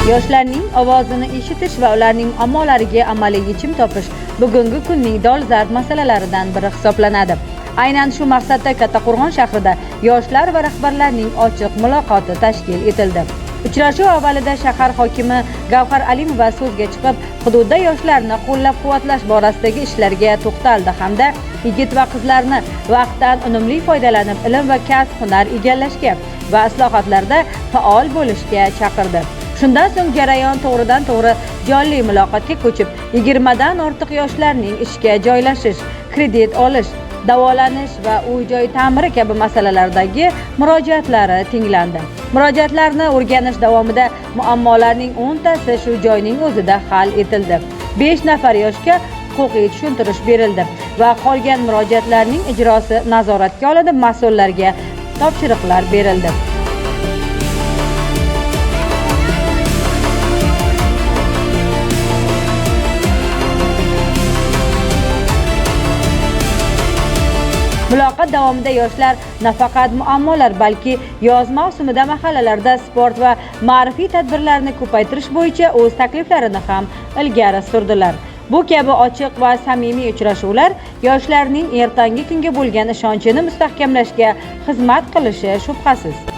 Yoshlarning ovozini eshitish va ularning muammolariga amaliy yechim topish bugungi kunning dolzarb masalalaridan biri hisoblanadi. Aynan shu maqsadda Kattaqo'rg'on shahrida yoshlar va rahbarlarning ochiq muloqoti tashkil etildi. Uchrashuv avvalida shahar hokimi Gavhar Alimova so'zga chiqib, hududda yoshlarni qo'llab-quvvatlash borasidagi ishlarga to'xtaldi hamda yigit va qizlarni vaqtdan unumli foydalanib, ilm va kasb-hunar egallashga va islohotlarda faol bo'lishga chaqirdi. Shundan so'ng jarayon to'g'ridan-to'g'ri jonli muloqotga ko'chib, 20 dan ortiq yoshlarning ishga joylashish, kredit olish, davolanish va uy-joy ta'miri kabi masalalardagi murojaatlari tinglandi. Murojaatlarni o'rganish davomida muammolarning 10 tasi shu joyning o'zida hal etildi. 5 nafar yoshga huquqiy tushuntirish berildi va qolgan murojaatlarning ijrosi nazoratga olinib, mas'ullarga topshiriqlar berildi. Muloqot davomida yoshlar nafaqat muammolar, balki yoz mavsumida mahallalarda sport va ma'rifiy tadbirlarni ko'paytirish bo'yicha o'z takliflarini ham ilgari surdilar. Bu kabi ochiq va samimiy uchrashuvlar yoshlarning ertangi kunga bo'lgan ishonchini mustahkamlashga xizmat qilishi shubhasiz.